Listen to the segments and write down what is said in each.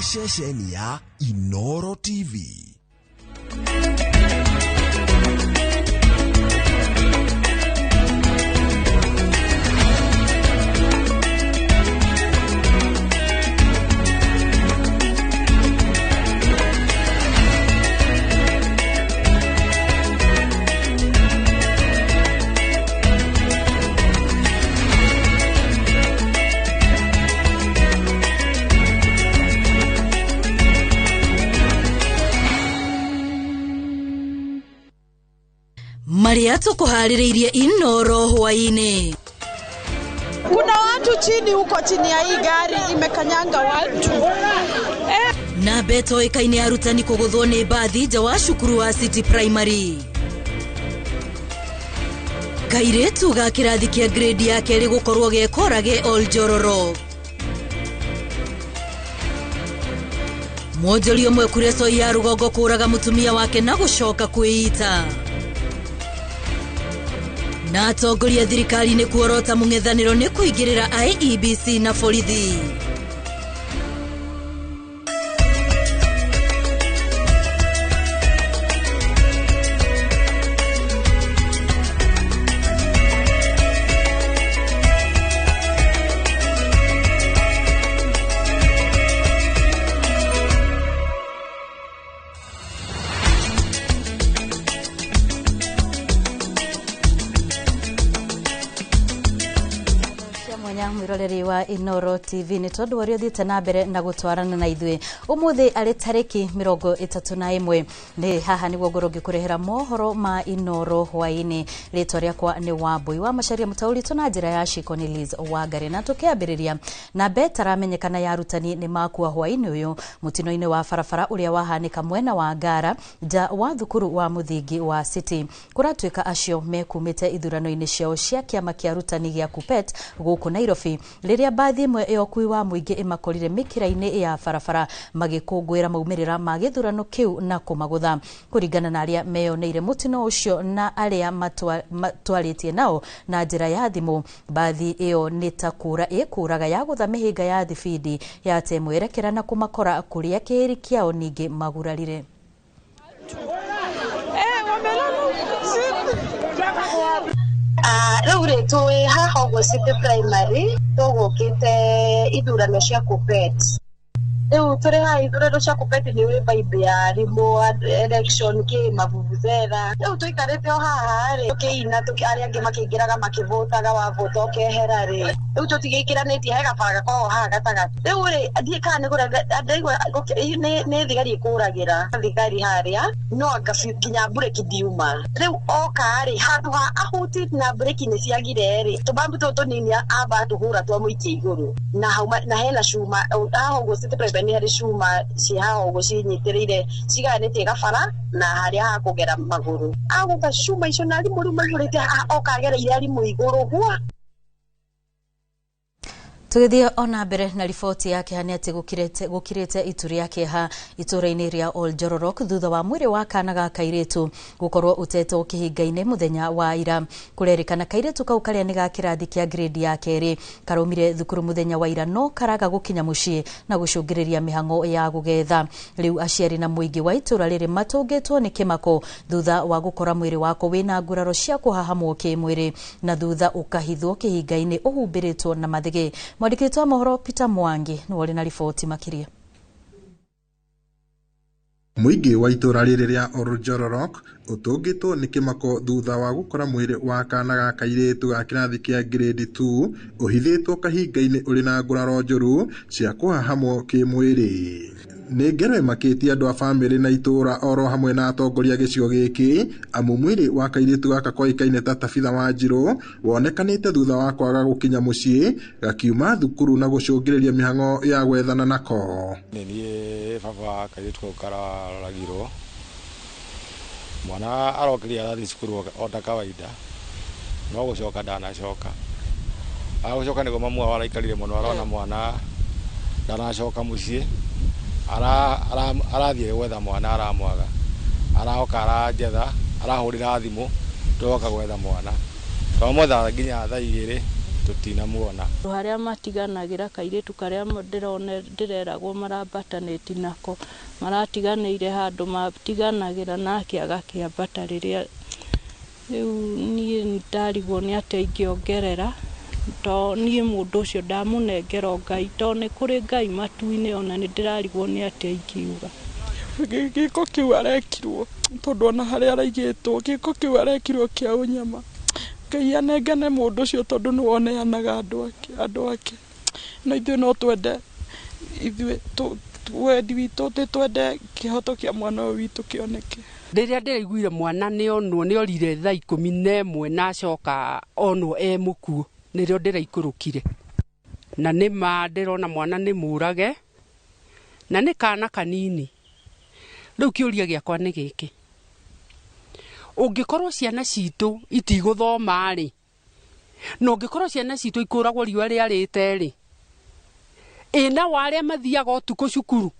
Nĩ ceceni ya Inoro TV. Maria tukuharĩrĩirie Inoro hwainĩ. Kuna watu chini huko chini ya hii gari imekanyanga watu. Na beto ĩkaine arutani kũgũthwo nĩ mbathi nja wa cukuru wa City Primary. Kairĩtu ga kĩrathi kĩa grade ya kerĩ gũkorwo gekorage Oljororok. Mwonjori ũmwe Kuresoi ya rũgongo kũraga mũtumia wake na gũcoka kwĩita. Na atongoria thirikari nĩ kuorota mũng'ethanĩro nĩ kũingĩrĩra IEBC na borithi. Mwiroreri wa Inoro TV nĩ tondũ ũrĩa ũthiĩte na mbere na gũtwarana na ithuĩ ũmũthĩ arĩ tarĩki 31 nĩ haha nĩguo ngorwo ngĩkũrehera mohoro ma Inoro hwainĩ. Rĩtwa rĩakwa nĩ Wambui wa Macharia, mũtaũri na njĩra ya ciko nĩ Liz Wangari. Na tũkĩambĩrĩria na betaramenyekana ya arutani nĩ makua hwainĩ ũyũ mũtino-inĩ wa barabara ũrĩa wahanĩka mwena wa Ngara nja wa thukuru wa mũthingi wa City. Kũratuĩka acio mekumĩte ithurano-inĩ ciao cia kĩama kĩa arutani gĩa KUPPET gũkũ Nairobi rĩrĩa mbathi ĩmwe ya ũkuui wa mũingĩ ĩmakorire mĩkĩra-inĩ ya barabara magĩkũngũĩra maumĩrĩra ma gĩthurano kĩu na kũmagũtha. Kũringana na arĩa meyoneire mũtino ũcio na arĩa matwarĩtie nao na njĩra ya thimũ, mbathi ĩyo nĩ ta kũra ĩkũraga yagũtha mĩhĩnga ya thibindi yate mwerekera na kũmakora kũrĩa kĩhĩri kĩao ningĩ magurarire. Rĩu rĩ twĩ haha ũguo City Primary tũgũkĩte ithurano cia KUPPET. Rĩu tũrĩ haha ithurano cia KUPPET nĩ ũĩ vibe ya arimũ election kĩ mavuvuzela. Rĩu tũikarĩte o haha rĩ tũkĩina arĩa angĩ makĩingĩraga makĩvotaga wavota ũkehera rĩ. Rĩu tũtigĩkĩranĩtie he gabara gakoragwo haha gatagatĩ. Rĩu rĩ ndiĩ kana nĩ ndaigua nĩ thigari ĩkũragĩra thigari harĩa no anga nginya mbureki ndiuma. Rĩu oka rĩ handũ ha ahuti na mbureki nĩ ciagire rĩ tũbambu tũtũ tũnini amba atũhũra twamũikia igũrũ na na hena cuma haha ũguo City Primary nĩ harĩ cuma ciĩ haha ũguo cinyitĩrĩire cigayanĩtie gabara na harĩa hakũgera magũrũ. Agũtha cuma icio na arimũ rĩu maihũrĩte oka agereire arimũ igũrũ gwa. Tũgĩthiĩ ona mbere na riboti ya kĩeha nĩ atĩ gũkirĩte itu rĩa kĩeha itũũra-inĩ rĩa Oljororok thutha wa mwĩrĩ wa kana ga kairĩtu gũkorwo ũtetwo kĩhinga-inĩ mũthenya wa ira. Kũrerĩkana kairĩtu kau karĩa nĩ ga kĩrathi kĩa grade ya kerĩ karaumire thukuru mũthenya wa ira no karaga gũkinya mũciĩ na gũcũngĩrĩria mĩhang'o ya gũgetha. Rĩu aciari na mũingĩ wa itũũra rĩrĩ matũngĩtwo nĩ kĩmako thutha wa gũkora mwĩrĩ wako wĩna nguraro cia kũhahamwo kĩmwĩrĩ na thutha ũkahithwo kĩhinga-inĩ ũhumbĩrĩtwo na mathĩgĩ. Mwandĩki wa mohoro Peter Mwangi nĩwe ũrĩ na riboti makĩria. Mũingĩ wa itũũra rĩrĩ rĩa Oljororok ũtũngĩtwo nĩ kĩmako thutha wa gũkora mwĩrĩ wa kana ga kairĩtu ga kĩrathi kĩa grade 2 ũhithĩtwo kahinga-inĩ ũrĩ na nguraro njũru cia kũhahamwo kĩmwĩrĩ. Nĩ ngero ĩmakĩtie andũ a bamĩrĩ na itũũra oro hamwe na atongoria gĩcigo gĩkĩ amu mwĩrĩ wa kairĩtu gaka koĩkaine ta Tabitha Wanjirũ wonekanĩte thutha wa kwaga gũkinya mũciĩ gakiuma thukuru na gũcũngĩrĩria mĩhang'o ya gwethana nako. Nĩ niĩ baba wa kairĩtu kau karoragirwo. Mwana arokire arathiĩ cukuru o ta kawaida no gũcoka ndanacoka. Agũcoka nĩguo mamu wao araikarire mũno arona mwana ndanacoka mũciĩ arathiĩ gwetha mwana aramwaga araoka aranjetha arahũrĩra thimũ tũgoka gwetha mwana twamwetha nginya thaa igĩrĩ Tũtinamuona. Harĩa matiganagĩra kairĩtu karĩa ndĩreragwo marambatanĩti nako, maratiganĩire handũ matiganagĩra nake agakĩambata rĩrĩa rĩu niĩ ndarigwo nĩ atĩa ingĩongerera, to niĩ mũndũ ũcio ndamũnengera Ngai, to nĩ kũrĩ Ngai matu-inĩ, ona nĩ ndĩrarigwo nĩ atĩa ingiuga. Gĩko kĩu arekirwo tondũ ona harĩa araigĩtwo gĩko kĩu arekirwo kĩa ũnyama. Ngai anengane mũndũ ũcio tondũ nĩwe ũneanaga andũ ake. No ithuĩ no twende, ithuĩ wendi witũ nĩ twende kĩhoto kĩa mwana ũyũ witũ kĩoneke. Rĩrĩa ndĩraiguire mwana nĩ onwo nĩ orire thaa 11 na acoka onwo e mũkuũ, nĩrĩo ndĩraikũrũkire na nĩ ma ndĩrona mwana nĩ mũrage na nĩ kana kanini. Rĩu kĩũria gĩakwa nĩ gĩkĩ, ũngĩkorwo ciana citũ itigũthoma rĩ, na ũngĩkorwo ciana citũ ikũragwo riũa rĩarĩte rĩ, ĩna wa arĩa mathiaga ũtukũ cukuru,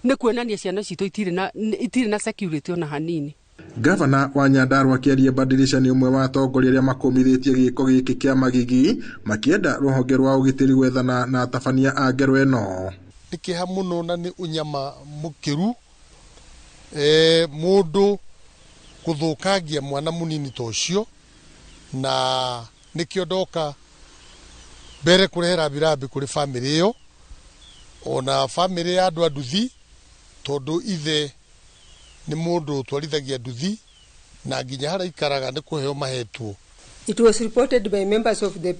nĩ kuonania ciana citũ itirĩ na security ona hanini. Gavana wa Nyandarua Kĩarie Badilisha nĩ ũmwe wa atongoria arĩa makũmithĩtie gĩko gĩkĩ kĩa magigi, makĩenda rũhonge rwa ũgitĩri gwethana na atabania a ngero ĩno. Nĩ kĩeha mũno na nĩ ũnyama mũkĩru mũndũ gũthũkangia mwana mũnini ta ũcio, na nĩkĩo ndoka mbere kũrehe rambirambi kũrĩ bamĩrĩ ĩyo ona bamĩrĩ ya andũ a nduthi, tondũ ithe nĩ mũndũ ũtwarithagia nduthi na nginya harĩa aikaraga nĩ kũheo mahetwo. It was reported by members of the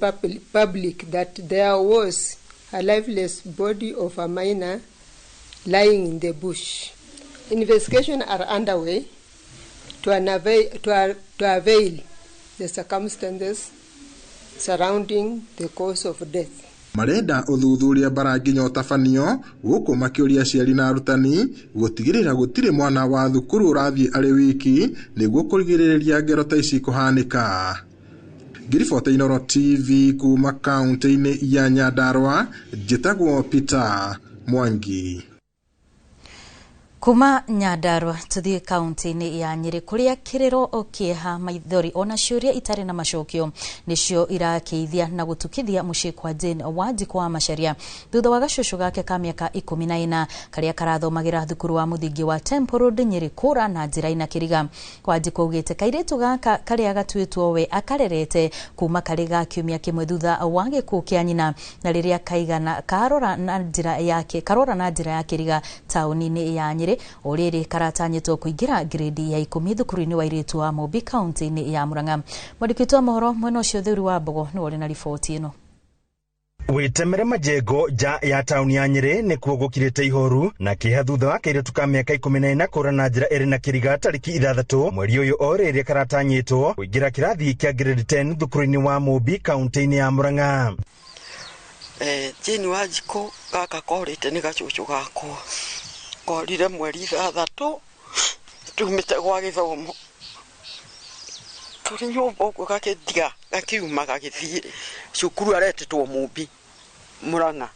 public that there was a lifeless body of a minor lying in the bush. Investigations are underway to unveil the circumstances surrounding the cause of death. Marenda ũthuthuria bara nginya ũtabanio gũkũ, makĩũria aciari na arutani gũtigĩrĩra gũtirĩ mwana wa thukuru ũrathiĩ arĩ wiki nĩguo kũrigĩrĩria ngero ta ici kũhanĩka. Ngĩribota Inooro TV kuma kaunti-inĩ ya Nyandarua, njĩtagwo Peter Mwangi. Kuma Nyandarua tuthiĩ kaunti-inĩ ya Nyĩrĩ, kũrĩa kĩrĩro, kĩeha, maithori ona ciũria itarĩ na macokio nĩcio irakĩithia na gũtukithia mũciĩ kwa Jane Wanjikũ wa Macharia, thutha wa gacũcũ gake ka mĩaka 14 karĩa karathomagĩra thukuru wa mũthingi wa Temple Road, Nyĩrĩ, kũra na njĩra ina kĩriga. Wanjikũ augĩte kairĩtu gaka karĩa gatuĩtwo we akarerete kuma karĩ ga kiumia kĩmwe thutha wa gĩkuũ kĩa nyina, na rĩrĩa kaigana karora na njĩra yake karora na njĩra ya kĩriga taũni-inĩ ya Nyĩrĩ. O rĩrĩ karatanyĩtwo kũingĩra grade ya 10 thukuru-inĩ wa airĩtu wa Mũmbi, kaunti-inĩ ya Murang'a. Mwandĩki witũ wa mohoro mwena ũcio, Theuri wa Mbogo, nĩwe ũrĩ na riboti ĩno. Wĩtemere majengo nja ya taũni ya Nyĩrĩ nĩkuo gũkirĩte ihoru na kĩeha thutha wa kairĩtu ka mĩaka 14 kũra na njĩra ĩrĩ na kĩriga tarĩki 6 mweri ũyũ, o rĩrĩa karatanyĩtwo kũingĩra kĩrathi kĩa grade 10 thukuru-inĩ wa Mũmbi, kaunti-inĩ ya Murang'a. Jane Wanjikũ gaka korĩte nĩ gacũcũ gakwa, korire mweri 6 tumĩte gwa gĩthomo, tũrĩ nyũmba ũguo gakĩndiga gakiuma gagĩthiĩ cukuru aretĩtwo Mũmbi, Murang'a.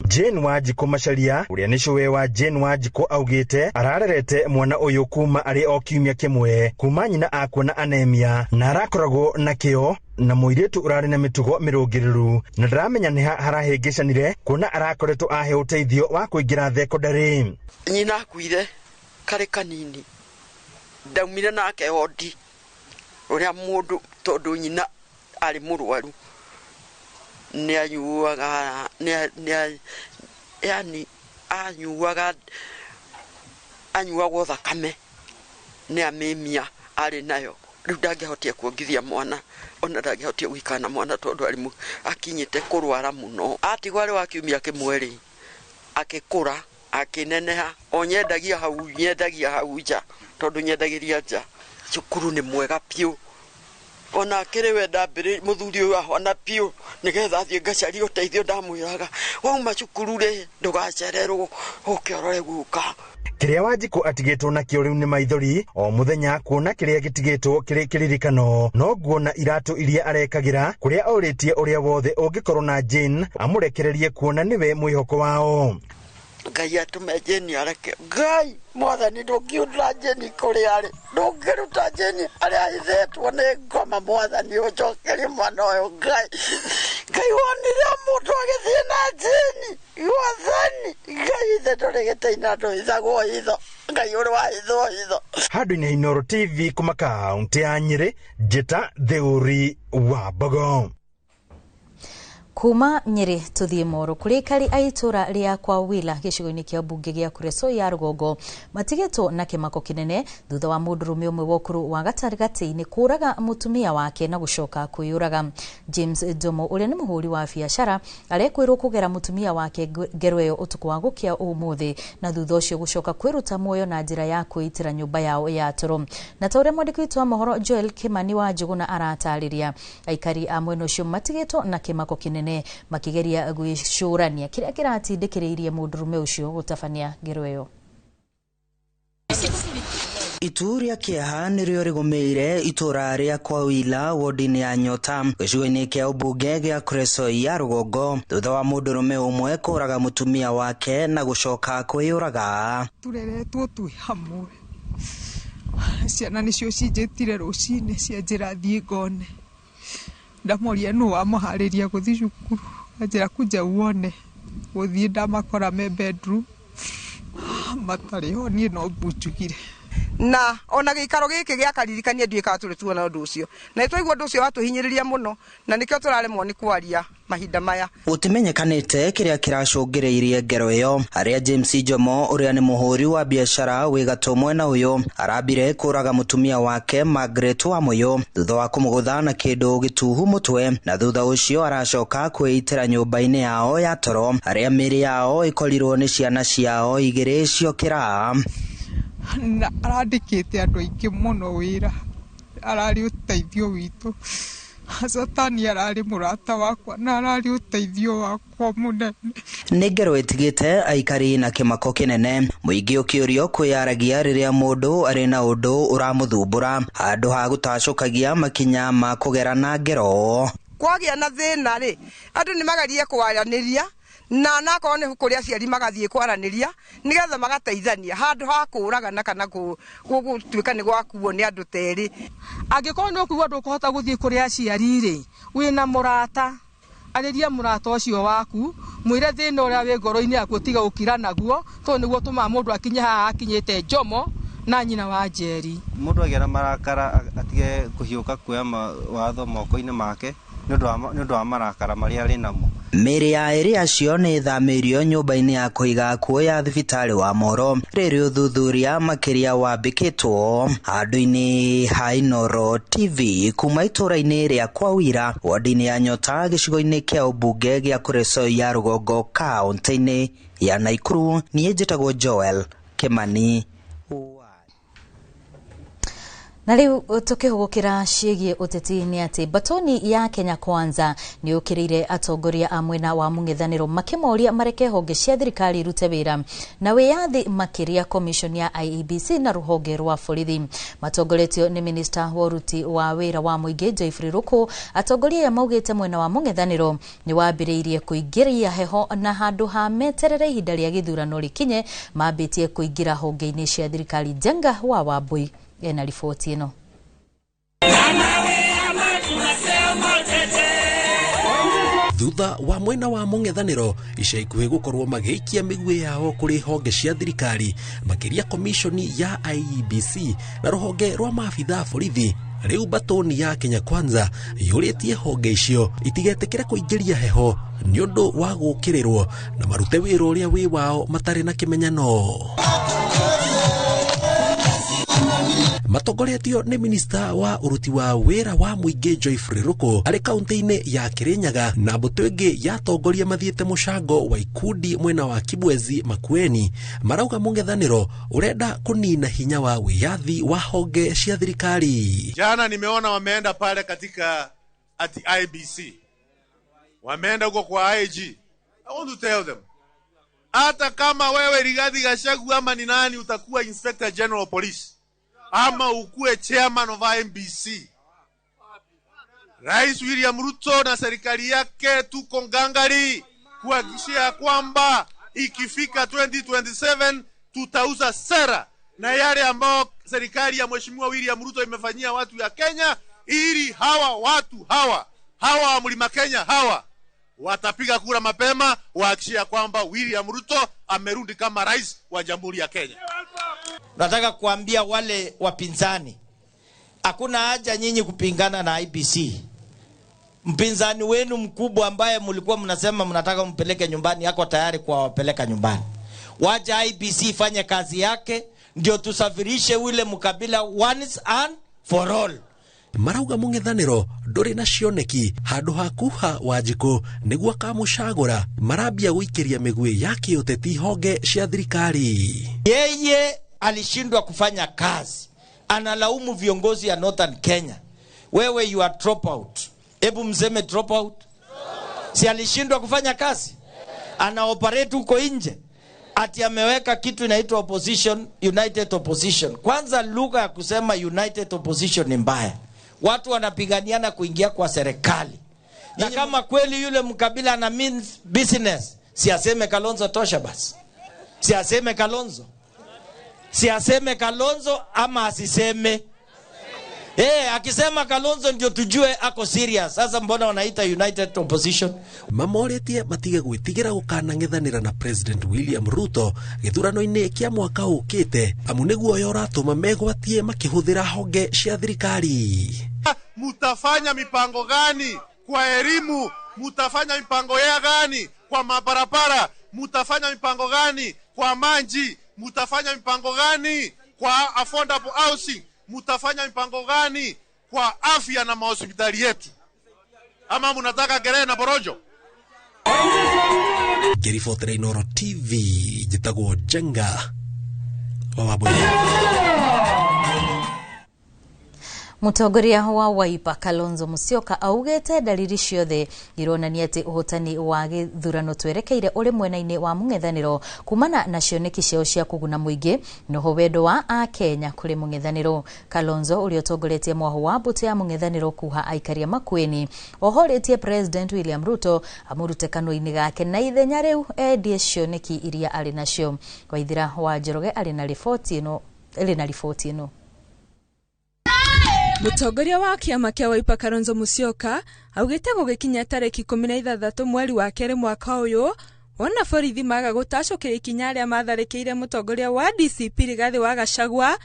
Jane Wanjikũ Macharia, ũrĩa nĩ cũwe wa Jane Wanjikũ, augĩte ararerete mwana ũyũ kuma arĩ o kiumia kĩmwe kuma nyina akua na anemia, na arakoragwo na kĩo na mũirĩtu ũrarĩ na mĩtugo mĩrũngĩrĩru, na ndaramenya nĩ ha harahĩngĩcanire kuona arakoretwo ahe ũteithio wa kũingĩra thekondarĩ. Nyina akuire karĩ kanini, ndaumire nake wondi ũrĩa mũndũ tondũ nyina arĩ mũrwaru, nĩ anyuaga nĩ yani anyuaga anyuagwo thakame nĩ amemia arĩ nayo. Rĩu ndangĩahotire kuongithia mwana, ona ndangĩahotire gũikara na mwana tondũ arĩ akinyĩte kũrwara mũno. Atigwo arĩ wa kiumia kĩmwe rĩ, akĩkũra akĩneneha, o nyendagia hau nja tondũ nyendagĩria nja. Cukuru nĩ mwega biũ, ona akĩrĩ we ndambĩrĩ mũthuri ũyũ ahona biũ nĩgetha athiĩ ngacarie ũteithio. Ndamwĩraga wauma cukuru rĩ, ndũgacererwo, ũke ũrore guka. Kĩrĩa Wanjikũ atigĩtwo nakĩo rĩu nĩ maithori o mũthenya, kuona kĩrĩa gĩtigĩtwo kĩrĩ kĩririkano no nguona iratũ iria arekagĩra, kũrĩa orĩtie ũrĩa wothe ũngĩkorwo na Jane amũrekererie, kuona nĩwe mwĩhoko wao. Ngai atũme Jane areke. Ngai mwathani ndũngiũra Jane kũrĩa arĩ, ndũngĩruta Jane arĩa ahithĩtwo nĩ ngoma. Mwathani ũnjokerie mwana ũyũ. Ngai, Ngai wonire mũndũ agĩthiĩ na Jane. Mwathani Ngai ithe ndũrĩ gĩtĩ na ndũhithagwo hitho. Ngai ũrĩ wahithwo hitho. Handũ-inĩ Inooro TV kuma kaunti ya Nyĩrĩ, njĩta Theuri wa Mbogo. Kuma Nyĩrĩ tũthiĩ Moro kũrĩa aikari a itũra rĩa kwa Wila gĩcigo-inĩ kĩa mbunge gĩa Kuresoi ya rũgongo matigĩtwo na kĩmako kĩnene thutha wa mũndũrũme ũmwe wa ũkũrũ wa gatagatĩ-inĩ kũraga mũtumia wake na gũcoka kwĩyũraga. James Njomo ũrĩa nĩ mũhũri wa biacara arekwĩrwo kũgera mũtumia wake ngero ĩyo ũtukũ wa gũkĩa ũmũthĩ na thutha ũcio gũcoka kwĩruta muoyo na njĩra ya kwĩitĩra nyũmba yao ya toro. Na ta ũrĩa mwandĩki witũ wa mohoro Joel Kimani wa Njũgũna aratarĩria, aikari a mwena ũcio matigĩtwo na kĩmako kĩnene makigeria gwĩcũrania kĩrĩa kĩratindĩkĩrĩirie mũndũrũme ũcio gũtabania ngero ĩyo. Itu rĩa kĩeha nĩrĩo rĩgũmĩire itũra rĩa Kwawila wodi-inĩ ya Nyota gĩcigo-inĩ kĩa ũmbunge gĩa Kuresoi ya rũgongo thutha wa mũndũrũme ũmwe kũraga mũtumia wake na gũcoka kwĩyũraga. Tũreretwo twĩ hamwe, ciana nĩcio cinjĩtire rũcinĩ cianjĩra thiĩ ngone. Ndamoria nũ wamũharĩria gũthiĩ cukuru, anjĩra kuja uone. Gũthiĩ ndamakora me bedroom matarĩ ho, niĩ no mbunjugire. Na ona gĩikaro gĩkĩ gĩa karirikania ndiũĩ kana tũrĩ tuona ũndũ ũcio, na nĩtwaigua ũndũ ũcio watũhinyĩrĩria mũno, na nĩkĩo tũraremwo nĩ kwaria mahinda maya. Gũtimenyekanĩte kĩrĩa kĩracũngĩrĩirie ngero ĩyo harĩa James Njomo ũrĩa nĩ mũhũri wa biacara wĩ gatũ mwena ũyũ arambire kũraga mũtumia wake Margaret Wamuyu thutha wa kũmũgũtha na kĩndũ gĩtuhu mũtwe, na thutha ũcio aracoka kwĩitĩra nyũmba-inĩ yao ya toro harĩa mĩĩrĩ yao ĩkorirwo nĩ ciana ciao igĩrĩ ciokĩra. Na arandĩkĩte andũ aingĩ mũno wĩra, ararĩ ũteithio witũ. Satani ararĩ mũrata wakwa na ararĩ ũteithio wakwa mũnene. Nĩ ngero ĩtigĩte aikari na kĩmako kĩnene, mũingĩ ũkĩũrio kwĩyaragia rĩrĩa mũndũ arĩ na ũndũ ũramũthumbũra handũ ha gũtacũkagia makinya ma kũgera na ngero. Kwagĩa na thĩna rĩ, andũ nĩ magerie kwaranĩria na nakorwo nĩ kũrĩ aciari magathiĩ kwaranĩria nĩgetha magateithania handũ ha kũragana kana gũtuĩka nĩ gwakuo nĩ andũ terĩ. Angĩkorwo nĩ ũkũigua ndũkũhota gũthiĩ kũrĩ aciari rĩ, wĩna mũrata, arĩria mũrata ũcio waku, mwĩre thĩna ũrĩa wĩ ngoro-inĩ yaku ũtige gũkira naguo, tondũ nĩguo ũtũmaga mũndũ akinye haha akinyĩte Njomo na nyina wa Njeri. Mũndũ agĩa na marakara atige kũhiũka kuoya watho moko-inĩ make nĩ ũndũ wa marakara marĩa arĩ namo. Mĩĩrĩ ya erĩ acio nĩ ĩthamĩirio nyũmba-inĩ ya kũiga akuũ ya thibitarĩ wa Moro rĩrĩ ũthuthuria makĩria wambĩkĩtwo handũ-inĩ ha Inooro TV kuma itũra-inĩ rĩa Kwawira wodi-inĩ ya Nyota gĩcigo-inĩ kĩa ũmbunge gĩa Kuresoi ya rũgongo kaũntĩ-inĩ ya Naikuru. Niĩ njĩtagwo Joel Kimani. Na rĩu tũkĩhũgũkĩra ciĩgiĩ ũteti nĩ atĩ batoni ya Kenya Kwanza nĩ ũkĩrĩire atongoria a mwena wa mũng'ethanĩro makĩmoria mareke honge cia thirikari irute wĩra na wĩyathi makĩria commission ya IEBC na rũhonge rwa borithi. Matongoretio nĩ minista wa ũruti wa wĩra wa mũingĩ Geoffrey Ruku, atongoria aya maugĩte mwena wa mũng'ethanĩro nĩ wambĩrĩirie kũingĩria heho na handũ ha meterere ihinda rĩa gĩthurano rĩkinye mambĩtie kũingĩra honge-inĩ cia thirikari. Njenga wa Wambui ena riboti ĩno. Thutha wa mwena wa mũng'ethanĩro ica ikuhĩ gũkorwo magĩikia mĩguĩ yao kũrĩ honge cia thirikari makĩria komishoni ya IEBC na rũhonge rwa maabitha borithi, rĩu batoni ya Kenya Kwanza yũrĩtie honge icio itigetĩkĩre kũingĩria heho nĩ ũndũ wa gũũkĩrĩrwo na marute wĩra ũrĩa wĩ wao matarĩ na kĩmenyano. Matongoretio nĩ minista wa ũruti wa wĩra wa mũingĩ Geoffrey Ruku arĩ kaunti-inĩ ya Kirinyaga na mbũtũ ĩngĩ yatongoria mathiĩte mũcango wa ikundi mwena wa Kibwezi Makueni, marauga mũng'ethanĩro ũrenda kũnina hinya wa wĩyathi wa honge cia thirikari. Jana nimeona wameenda pale katika ati IBC, wameenda huko kwa IG. I want to tell them, hata kama wewe Rigathi Gachagua ama ni nani utakuwa Inspector General of Police ama ukue chairman of IMBC, Rais William Ruto na serikali yake tuko ngangari kuhakikishia kwamba Ikifika 2027 tutauza sera na yale ambao serikali ya Mheshimiwa William Ruto imefanyia watu ya Kenya, ili hawa watu hawa wa Mlima Kenya hawa watapiga kura mapema, wahakikishia kwamba William Ruto amerudi kama rais wa Jamhuri ya Kenya. Nataka kuambia wale wapinzani, hakuna haja nyinyi kupingana na IEBC. Mpinzani wenu mkubwa ambaye mlikuwa mnasema mnataka mpeleke nyumbani, yako tayari kuwapeleka nyumbani. Wacha IEBC ifanye kazi yake, ndio tusafirishe ule mkabila once and for all. Marauga mũng'ethanĩro ndũrĩ na cioneki handũ ha kuha Wanjikũ nĩguo akamũcagũra marambia gũikĩria mĩguĩ ya kĩũteti honge cia thirikari. Yeye alishindwa kufanya kazi, analaumu viongozi ya Northern Kenya. Wewe you are dropout. Hebu mseme dropout. Si alishindwa kufanya kazi? Ana operate huko nje. Ati ameweka kitu inaitwa opposition, united opposition. Kwanza lugha ya kusema united opposition ni mbaya. Watu wanapiganiana kuingia kwa serikali. Na kama kweli yule mkabila ana means business, si aseme Kalonzo tosha basi. Si aseme Kalonzo. Si aseme Kalonzo ama asiseme. Akisema Kalonzo ndio tujue ako serious. Sasa mbona wanaita united opposition? Mamoretie matige gwitigira gukanang'ethanĩra na President William Ruto gĩthurano-inĩ kĩa mwaka ũkĩte, amu nĩguo yo ũratũma megwatie makĩhũthĩra honge cia thirikari. Mutafanya mipango gani kwa elimu? Mutafanya mipango ya gani kwa mabarabara? Mutafanya mipango gani kwa maji? Mutafanya mipango gani kwa affordable housing? Mutafanya mipango gani kwa afya na mahospitali yetu? Ama munataka kelele na porojo? Ngĩribotera Inooro TV, njĩtagwo Njenga wa Wambũi. Mũtongoria wa Wiper Kalonzo Musyoka augĩte dalili ciothe ironania atĩ ũhotani wa gĩthurano twerekeire ũrĩ mwena-inĩ wa mũng'ethanĩro kumana na cioneki ciao cia kũguna mũingĩ noho wendo wa akenya kũrĩ mũng'ethanĩro. Kalonzo ũrĩa ũtongoretie mwaho wa mbũtũ ya mũng'ethanĩro kuha aikaria Makueni ohorĩtie President William Ruto amũrute kanua-inĩ gake na ithenya rĩu endie cioneki iria arĩ nacio. Waithira wa Njoroge arĩ na riboti ĩno. Mũtongoria wa kĩama kĩa Wiper Kalonzo Musyoka augĩte gũgĩkinya tarĩki 16 mweri wa kerĩ mwaka ũyũ wona borithi maga gũtacũkĩra ikinya arĩa matharĩkĩire mũtongoria wa DCP Rigathĩ wa Gachagua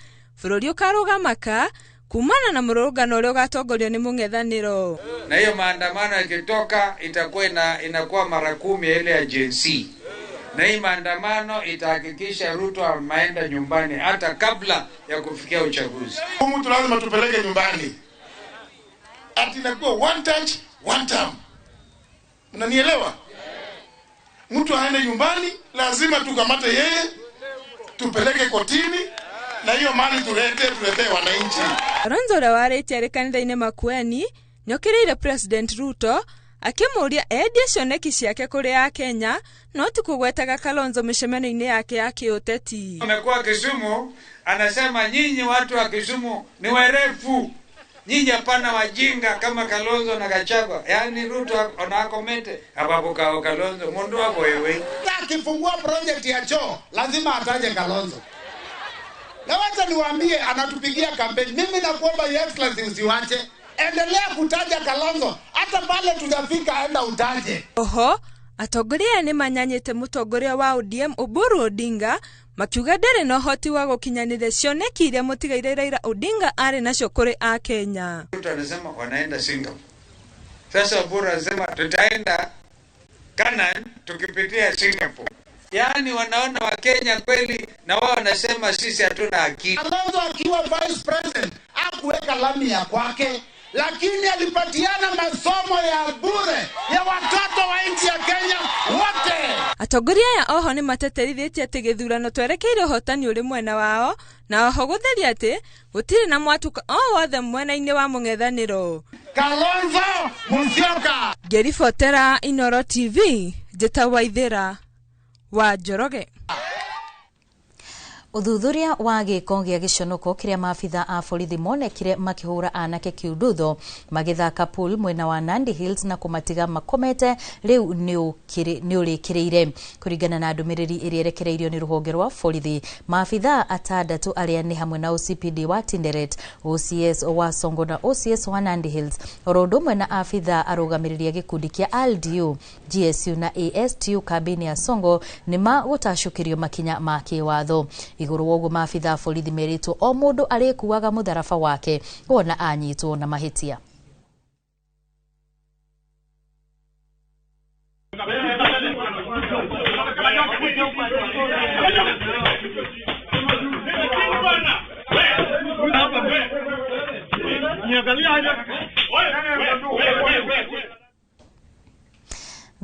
bũrũri ũkarũgamaka kumana na mũrũrũngano ũrĩa ũgatongorio nĩ mũng'ethanĩro. Na hiyo maandamano ikitoka itakuwa inakuwa mara 10 ile ya Gen Z. Na hii maandamano itahakikisha Ruto ameenda nyumbani hata kabla ya kufikia uchaguzi. Mtu lazima tupeleke nyumbani. Ati inakuwa one touch, one term. Unanielewa? Mtu aende nyumbani, lazima tukamate yeye, tupeleke kotini, na hiyo mali tulete wananchi. Kalonzo ũrĩa warĩtie arĩ kanitha-inĩ Makueni nĩokĩrĩire President Ruto akĩmũũria endie cioneki ciake kũrĩ akenya no ti kũgwetaga Kalonzo mĩcemanio-inĩ yake ya kĩũteti. Amekuwa Kisumu anasema nyinyi watu wa Kisumu ni werefu, nyinyi hapana wajinga kama Kalonzo na Gachagua. Yaani Ruto anakomente ababu kao Kalonzo mundu wako wewe. Akifungua project ya choo lazima ataje Kalonzo. Na wacha niwaambie, anatupigia kampeni. Mimi nakuomba Your Excellency usiwache. Endelea kutaja Kalonzo hata pale tutafika, enda utaje. Oho atongoria nĩ manyanyĩte mũtongoria wa ODM Oburu Odinga makiuga ndarĩ na ũhoti wa gũkinyanĩria cioneki iria mũtigaire Raila Odinga arĩ nacio kũrĩ akenya. Ruto anasema wanaenda Singapore. Sasa Oburu anasema tutaenda Canaan tukipitia Singapore. Yaani wanaona wa Kenya kweli na wao wanasema sisi hatuna akili. Kalonzo akiwa vice president hakuweka lami ya kwake, lakini alipatiana masomo ya bure ya watoto wa nchi ya Kenya wote. Atongoria aya oho nĩ mateterithĩtie atĩ gĩthurano twerekeire ũhotani ũrĩ mwena wao na oho gũtheria atĩ gũtirĩ na mwatũka o wothe mwena-inĩ wa mũng'ethanĩro. Kalonzo Musyoka. Ngĩribotera Inooro TV, njĩtagwo Waithĩra wa Njoroge. Ũthuthuria wa gĩko gĩa gĩconoko kĩrĩa maabitha a borithi monekire makĩhũra anake kiundutho magĩthaka pool mwena wa Nandi Hills na kũmatiga makomete rĩu nĩ ũrĩkĩrĩire. Kũringana na ndũmĩrĩri ĩrĩa ĩrekereirio nĩ rũhonge rwa borithi, maabitha atandatũ arĩa nĩ hamwe na OCPD wa Tinderet, OCS wa Songo na OCS wa Nandi Hills, oro ũndũ ũmwe na abitha arũgamĩrĩri a gĩkundi kĩa LDU, GSU na ASTU kambĩ-inĩ ya Songo nĩ magũtacũkĩrio makinya ma kĩwatho. Igũrũ wa ũguo maabitha a borithi merĩtwo o mũndũ arĩkuaga mũtharaba wake wona anyitwo na mahĩtia.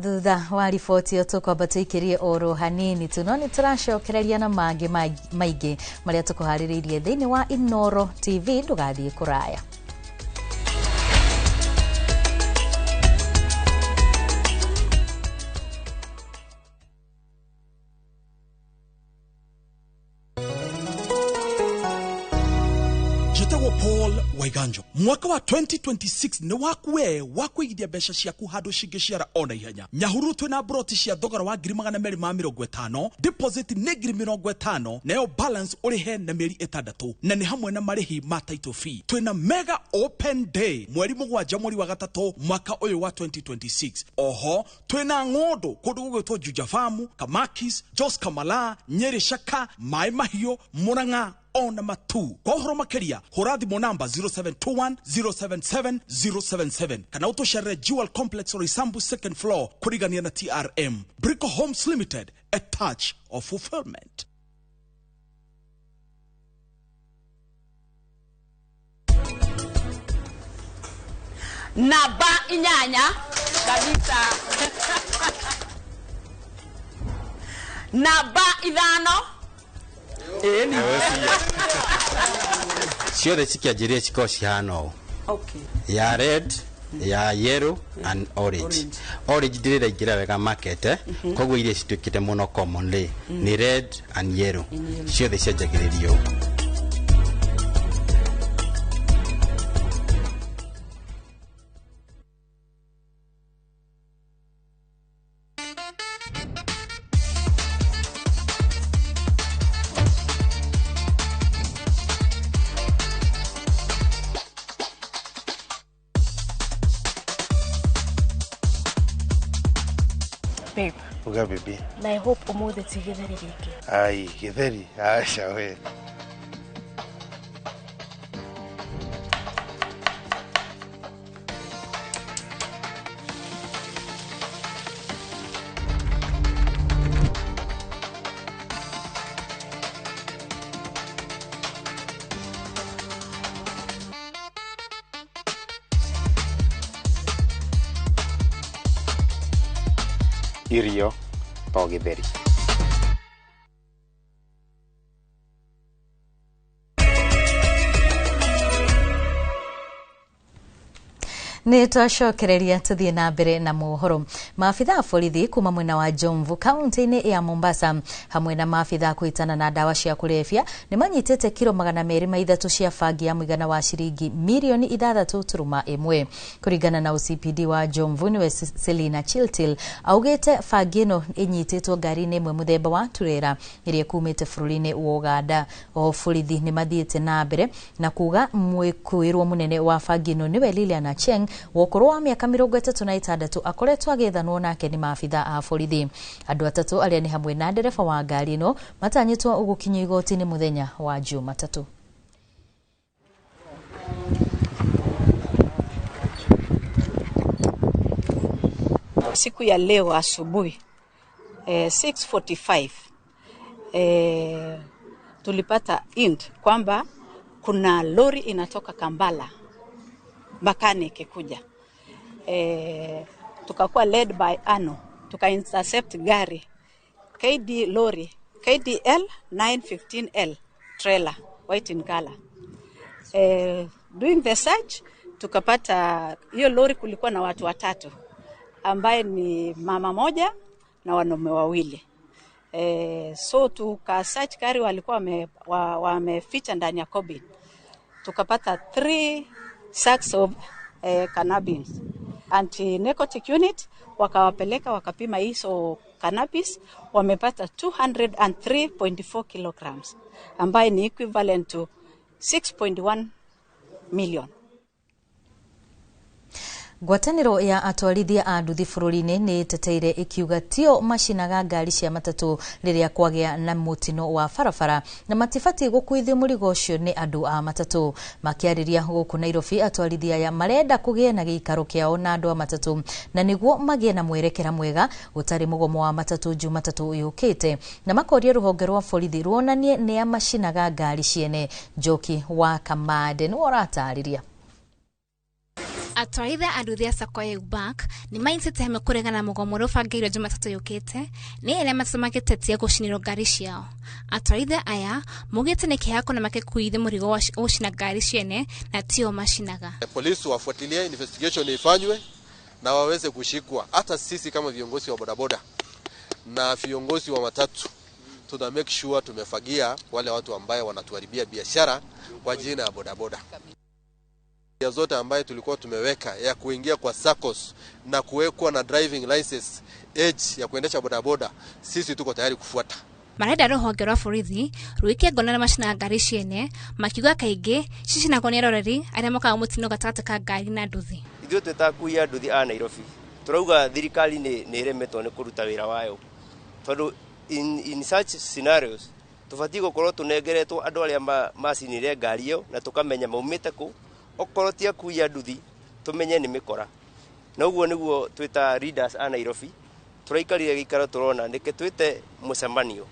Thutha wa riboti ĩyo tũkwamba tũikĩrie oro hanini tu, no nĩ tũracokereria na mangĩ maingĩ marĩa tũkũharĩrĩirie thĩinĩ wa Inooro TV. Ndũgathiĩ kũraya. Njĩtagwo Paul Waiganjo. Mwaka wa 2026 nĩ waku we wa kũigithia mbeca ciaku handũ cingĩciara ona ihenya. Nyahururu twĩna broti cia thogora wa 250,000, deposit nĩ 50,000, nayo balance ũrĩhe na mĩeri 6, na nĩ hamwe na marĩhi ma title fee. Twĩna mega open day mweri 7 mweri wa 3 mwaka ũyũ wa 2026. Oho twĩna ng'ũndũ kũndũ gũgwĩtwo Juja Farm, Kamakis, Jos Kamala, Nyeri Shaka, Maĩ Mahiũ, Murang'a ona Matu. Kwa ũhoro makĩria hũra thimũ namba 0721 077 077 kana ũtũcerere Jewel Complex Roysambu second floor kũrigania na TRM. Brico Homes Limited, a touch of fulfillment. Namba 8 kabisa. Namba 5. Ciothe cikĩanjĩrĩria cikoragwo cihana ũũ. Okay. Ya red, ya yellow and orange. Orange ndĩrĩ ĩraingĩra wega market, koguo iria cituĩkĩte mũno commonly nĩ red and yellow. Ciothe cianjagĩrĩria ũũ. Babe. Uga baby. Na I hope umuthi ti githeri giki. Ai, githeri. Aca we. Irio to githeri. Nĩ twacokereria tũthiĩ na mbere na mohoro. Maabitha a borithi kuma mwena wa Jomvu kaunti-inĩ ya Mombasa hamwe na maabitha kwĩtana na ndawa cia kũrebia nĩ manyitĩte kiro 203 cia bangi ya mũigana wa ciringi mirioni 6.1. Kũringana na OCPD wa Jomvu nĩwe Selina Chiltil augĩte bangi ĩno ĩnyitĩtwo ngari-inĩ ĩmwe mũthemba wa turera ĩrĩa ĩkumĩte bũrũri-inĩ wa Uganda. O borithi nĩ mathiĩte na mbere na kuga mwĩkũĩrwo mũnene wa bangi ĩno nĩwe Lilian Acheng wa ũkũrũ wa mĩaka 36 akoretwo agĩethanwo nake nĩ maabitha a borithi. Andũ atatũ arĩa nĩ hamwe na ndereba wa ngari ĩno matanyĩtwo gũkinyio igoti-inĩ mũthenya wa Jumatatũ. Siku ya leo asubuhi 6:45 tulipata int kwamba kuna lori inatoka Kampala mechanic kuja. Tukakuwa led by Ano, tuka intercept gari KD lori KDL 915L trailer white in color. Doing the search tukapata hiyo lori kulikuwa na watu watatu ambaye ni mama moja na wanaume wawili. So tuka search gari walikuwa wameficha ndani ya cabin, tukapata 3 sacks of cannabis. Anti-narcotic unit wakawapeleka wakapima hizo cannabis, wamepata 203.4 kilograms ambaye ni equivalent to 6.1 million. Ngwatanĩro ya atwarithia a nduthi bũrũri-inĩ nĩ ĩteteire ĩkiuga tio macinaga ngari cia matatũ rĩrĩa kwagĩa na mũtino wa barabara na matibatiĩ gũkuithio mũrigo ũcio nĩ andũ a matatũ. Makĩarĩria gũkũ Nairobi, atwarithia aya marenda kũgĩe na gĩikaro kĩao na andũ a matatũ na nĩguo magĩe na mwerekera mwega gũtarĩ mũgomo wa matatũ Jumatatũ yũkĩte, na makoria rũhonge rwa borithi ruonanie nĩa macinaga ngari ciene. Njoki wa Kamande nĩwe ũratarĩria. Atwarithia a nduthi a Sacco ya Bank nĩ mainĩte hema kũregana na mũgomo ũrĩa ũbangĩirwo Jumatatũ yũkĩte nĩ arĩa matatũ magĩtetia gũcinĩrwo ngari ciao. Atwarithia aya maugĩte nĩ kĩeha kuona makĩkuithia mũrigo wa gũcina ngari ciene na tio macinaga. Polisi wafuatilie, investigation ifanywe na waweze kushikwa. Hata sisi kama viongozi wa bodaboda na viongozi wa matatu tuna make sure tumefagia wale watu ambaye wanatuharibia biashara kwa jina ya bodaboda. Ya zote ambaye tulikuwa tumeweka ya kuingia kwa SACCOS na kuwekwa na driving license age ya kuendesha bodaboda, sisi tuko tayari kufuata. Marenda rũhonge rwa borithi rũikie ngona na macinaga ngari ciene, makiuga kaingĩ cicinagwo nĩ eroreri arĩa mokaga mũtino gatagatĩ ka ngari na nduthi. Ithuĩ twĩ ta akui a nduthi a Nairobi turauga thirikari nĩ ĩremetwo nĩ kũruta wĩra wayo, tondũ in such scenarios tũbatiĩ gũkorwo tũnengeretwo andũ arĩa macinire ngari ĩyo na tũkamenya maumĩte kũ. Okorwo ti akui a nduthi tumenye nĩ mĩkora. Na ũguo nĩguo twĩta leaders a Nairobi tũraikarire gĩikaro tũrona nĩkĩ twĩte mũcemanio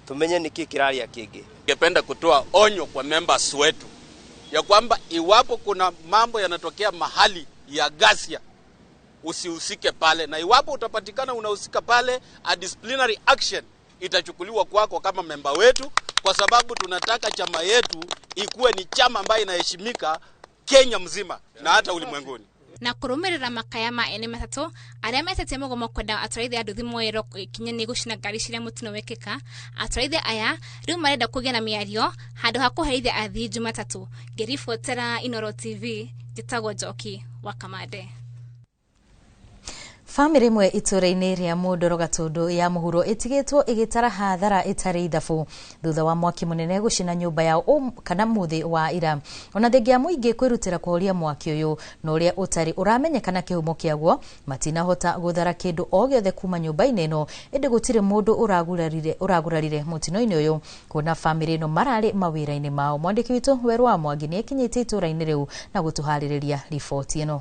tumenye nĩkĩ kĩraria kĩngĩ. Ningependa kutoa onyo kwa members wetu ya kwamba iwapo kuna mambo yanatokea mahali ya ghasia usihusike pale, na iwapo utapatikana unahusika pale, a disciplinary action itachukuliwa kwako kama memba wetu, kwa sababu tunataka chama yetu ikuwe ni chama ambayo inaheshimika Kenya mzima na hata ulimwenguni. Na kũrũmĩrĩra makaya ma ene matatũ arĩa metĩtie mũgomo kwenda atwarithia a nduthi moerwo ikinya nĩ gũcina ngari ciria mũtino wekĩka. Atwarithia aya rĩu marenda kũgĩa na mĩario handũ ha kũherithia athii Jumatatũ. Ngĩribotera Inooro TV, njĩtagwo Njoki wa Kamande. Famĩlĩ ĩmwe itũũra-inĩ rĩa Mũndoro Gatũndũ ya mũhuro ĩtigĩtwo ĩgĩtara hathara ĩtarĩ ithabu thutha wa mwaki mũnene gũcina nyũmba yao kana mũthĩ wa ira. Ona thengia mũingĩ kwĩrutĩra kũhoria mwaki ũyũ na ũrĩa ũtarĩ ũramenyekana kĩhumo kĩaguo, matinahota gũthara kĩndũ o gĩothe kuma nyũmba-inĩ ĩno, ĩndĩ gũtirĩ mũndũ ũragurarire mũtino-inĩ ũyũ kuona famĩlĩ ĩno mararĩ mawĩra-inĩ mao. Mwandĩki witũ Werũ wa Mwangi nĩ akinyĩte itũũra-inĩ rĩu na gũtũharĩrĩria riboti ĩno.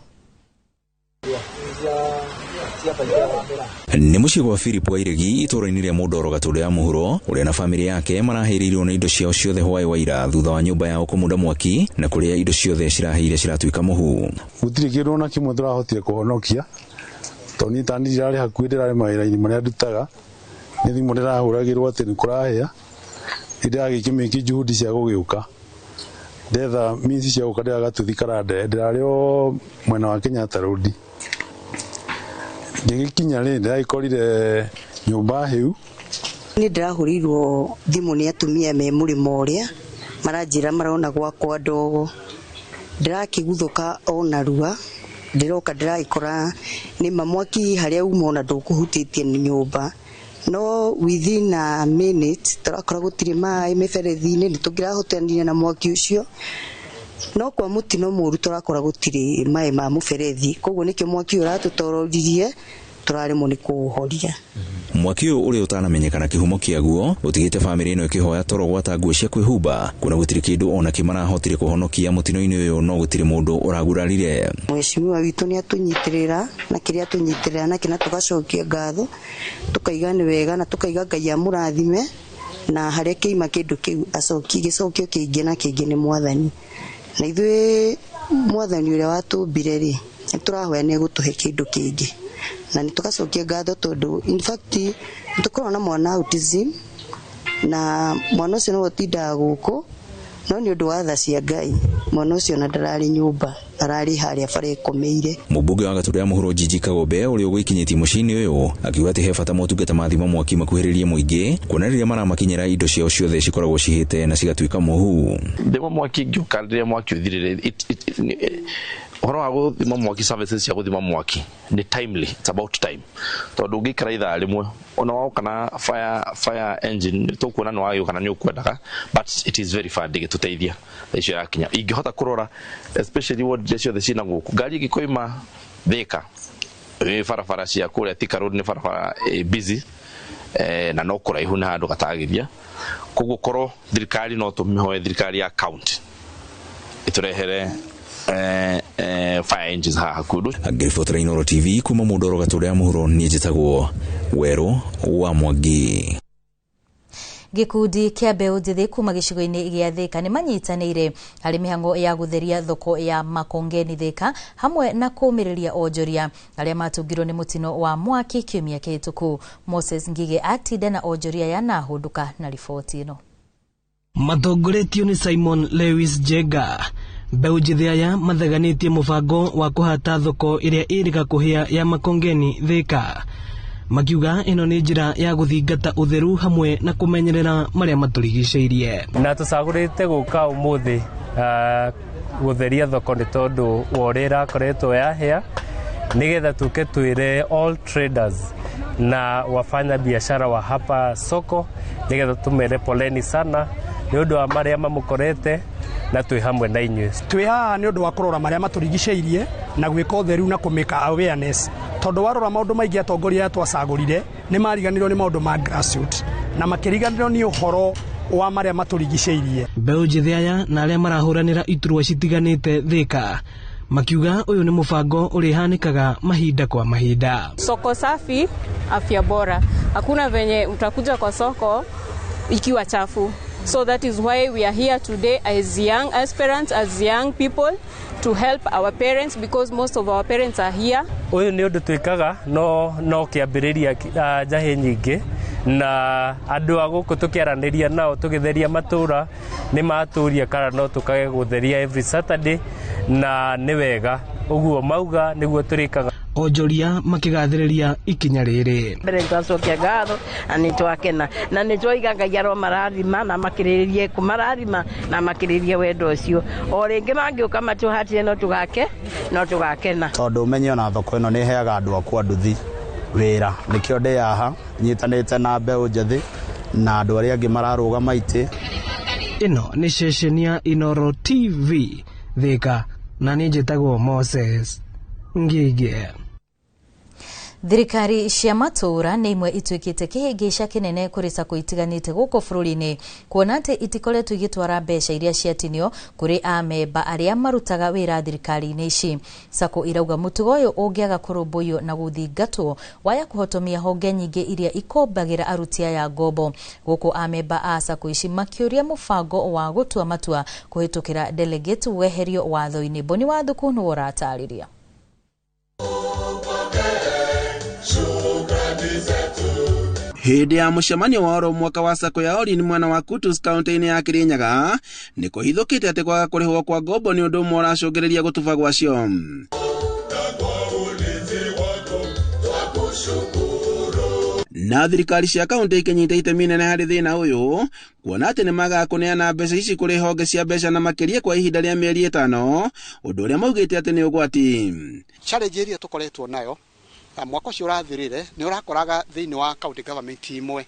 Nĩ mũciĩ gwa Philip Wairegi itũũra-inĩ rĩa Mũndoro Gatũndũ ya mũhuro ũrĩa na famĩlĩ yake marahĩrĩirwo nĩ indo ciao ciothe hwaĩ wa ira thutha wa nyũmba yao kũmunda mwaki na kũrĩa indo ciothe cirahĩire ciratuĩka mũhu. Gũtirĩ kĩndũ ona kĩmwe tũrahotire kũhonokia tondũ niĩ ta niĩ ndirarĩ hakuhĩ, ndĩrarĩ mawĩra-inĩ marĩa ndutaga, nĩ thimũ ndĩrahũragĩrwo atĩ nĩ kũrahĩa, nĩ ndĩragĩkĩmĩki juhudi cia gũgĩũka ndetha means cia gũka ndĩragatuthi karande, ndĩrarĩ o mwena wa Kenyatta Road. Ngĩgĩkinya rĩ ndĩragĩkorire nyũmba hĩu. Nĩ ndĩrahũrĩirwo thimũ nĩ atumia me mũrĩmo ũrĩa maranjĩra marona gwakwa ndogo, ndĩrakĩguthũka o narua, ndĩroka ndĩragĩkora nĩma mwaki harĩa uma ona ndũkũhutĩtie nyũmba, no within a minute tũrakora gũtirĩ maĩ mĩberethi-inĩ, nĩ tũngĩrahotanire na mwaki ũcio, no kwa mũtino mũru tũrakora gũtirĩ maĩ ma mũberethi, koguo nĩkĩo mwaki ũratũtororirie tũraremwo nĩ kũũhoria. Mwaki ũyũ ũrĩa ũtanamenyekana kĩhumo kĩaguo ũtigĩte famĩlĩ ĩno ĩkĩhoya toro gwata nguo cia kwĩhumba kuona gũtirĩ kĩndũ ona kĩ marahotire kũhonokia mũtino-inĩ ũyũ, no gũtirĩ mũndũ ũragurarire. Mheshimiwa witũ nĩ atũnyitĩrĩra na kĩrĩa atũnyitĩrĩra nakĩo na tũgacokia ngatho, tũkaiga nĩ wega na tũkaiga Ngai amũrathime na harĩa kĩima kĩndũ kĩu acokie gĩcokio kĩingĩ na kĩingĩ nĩ Mwathani. Na ithuĩ Mwathani ũrĩa watũmbire rĩ nĩ tũrahoya nĩ egũtũhe kĩndũ kĩngĩ na nĩ tũgacokia ngatho tondũ in fact nĩ tũkoragwo na mwana autism na mwana ũcio nĩwe ũtindaga gũkũ No nĩ ũndũ wa tha cia Ngai, mwana ũcio ona ndararĩ nyũmba, ararĩ harĩa bara ĩkomeire. Mũmbunge wa Gatũndũ ya Mũhuro Njinji Kagombe ũrĩa ũgũikinyĩtie mũciĩ-inĩ ũyũ akiuga atĩ he bata motungata ma thima mwaki makuhĩrĩrie mũingĩ, kuona rĩrĩa maramakinyĩra indo ciao ciothe cikoragwo cihĩte na cigatuĩka mũhu. Thima mwaki ngĩũka rĩrĩa mwaki ũthirire, ũhoro wa gũthima mwaki, services cia gũthima mwaki nĩ timely, it's about time, tondũ ũngĩikara ithaa rĩmwe ona woka na fire engine tũkuona nĩ wagĩũka na nĩ ũkwendaga, but it is very far, ndĩgĩtũteithia thaa icio yakinya. Ingĩhota kũrora especially ward iria ciothe ciĩna gũkũ, ngari ĩngĩkoima Thĩka ĩ barabara cia kũrĩa Thika Road nĩ barabara busy, na no kũraihu nĩ handũ gatagĩria, koguo korwo thirikari no tũmĩhoe thirikari ya county ĩtũrehere fire engines haha hakuhĩ. Ngĩribotera Inooro TV kuma Mũndoro Gatũndũ ya Mũhuro, niĩ njĩtagwo Werũ wa Mwangi. Gĩkundi kĩa mbeũ njĩthĩ kuma gĩcigo-inĩ gĩa Thĩka nĩ manyitanĩire harĩ mĩhang'o ya gũtheria thoko ya Makongeni Thĩka hamwe na kũũmĩrĩria onjoria arĩa matũngirwo nĩ mũtino wa mwaki kiumia kĩhĩtũku. Moses Ngige atinda na onjoria aya na ahũndũka na riboti ĩno. Matongoretio nĩ Simon Lewis Jenga, mbeũ njĩthĩ aya matheganĩtie mũbango wa kũhata thoko ĩrĩa ĩrĩga kũhĩa ya Makongeni Thĩka, makiuga ĩno nĩ njĩra ya gũthingata ũtheru hamwe na kũmenyerera marĩa matũrigicĩirie. Na tũcagũrĩte gũka ũmũthĩ gũtheria thoko nĩ tondũ wa ũrĩa ĩrakoretwo yahĩa, nĩgetha tũke twĩre all traders na wafanya biashara wa hapa soko, nĩgetha tũmere poleni sana nĩ ũndũ wa marĩa mamũkorete, na twĩ hamwe na inyuĩ. Twĩ haha nĩ ũndũ wa kũrora marĩa matũrigicĩirie na gwĩka ũtheru na kũmĩka awareness, tondũ warora maũndũ maingĩ atongoria aya twacagũrire nĩ mariganĩrwo nĩ maũndũ ma grassroots na makĩriganĩrwo nĩ ũhoro wa marĩa matũrigicĩirie. Mbeũ njĩthĩ aya na arĩa marahũranĩra iturwa citiganĩte Thĩka makiuga ũyũ nĩ mũbango ũrĩhanĩkaga mahinda kwa mahinda. Soko safi, afya bora. Hakuna venye utakuja kwa soko ikiwa chafu. So that is why we are here today as young aspirants, as young people, to help our parents, because most of our parents are here. Ũyũ nĩ ũndũ twĩkaga no kĩambĩrĩria njahĩ nyingĩ, na andũ a gũkũ tũkĩaranĩria nao tũgĩtheria matũra nĩ matũria kana no tũkage gũtheria every Saturday, na nĩ wega ũguo mauga nĩguo tũrĩkaga. Onjoria makĩgathĩrĩria ikinya rĩrĩ. Mbere nĩtwacokia ngatho na nĩtwakena na nĩtwaiga Ngai aromarathima na makĩrĩrĩrie kũmarathima na makĩrĩrĩrie wendo ũcio. O rĩngĩ mangĩũka matũhatire no tũgake no tũgakena. Tondũ ũmenye ona thoko ĩno nĩ ĩheaga andũ akwa nduthi wĩra, nĩkĩo ndĩ haha nyitanĩte na mbeũ njĩthĩ na andũ arĩa angĩ mararũgama itĩ. Ĩno nĩ ceceni ya Inooro TV Thĩka, na niĩ njĩtagwo Moses Ngige. Thirikari cia matũũra nĩ imwe ituĩkĩte kĩhĩngĩca kĩnene kũrĩ sacco itiganĩte gũkũ bũrũri-inĩ, kuona atĩ itikoretwo igĩtwara mbeca iria ciatinio kũrĩ amemba arĩa marutaga wĩra thirikari-inĩ ici. Sacco irauga mũtugo ũyũ ũngĩaga kũrũmbũiyo na gũthingatwo waya kũhotomia honge nyingĩ iria ikombagĩra aruti aya ngombo. Gũkũ amemba a sacco ici makĩũria mũbango wa gũtua matua kũhĩtũkĩra delegate weherio watho-inĩ. Boni Wathuku nĩwe ũratarĩria. Hĩndĩ ya mũcemanio wa oro mwaka wa sacco ya Orin mwena wa Kutus kaunti-inĩ ya Kirinyaga nĩ kũhithũkĩte atĩ kwaga kũrĩhwo kwa ngombo nĩ ũndũ ũmwe ũracũngĩrĩria gũtuba gwacio. Na thirikari cia kaunti ikinyita itemi inene harĩ thĩna ũyũ, kuona atĩ nĩ magaga kũneana mbeca ici kũrĩ honge cia mbeca na makĩria kwa ihinda rĩa mĩeri 5, ũndũ ũrĩa maugĩte atĩ nĩ ũgwati. Challenge ĩrĩa tũkoretwo nayo mwaka ũcio ũrathirire nĩ ũrakoraga thĩinĩ wa county government imwe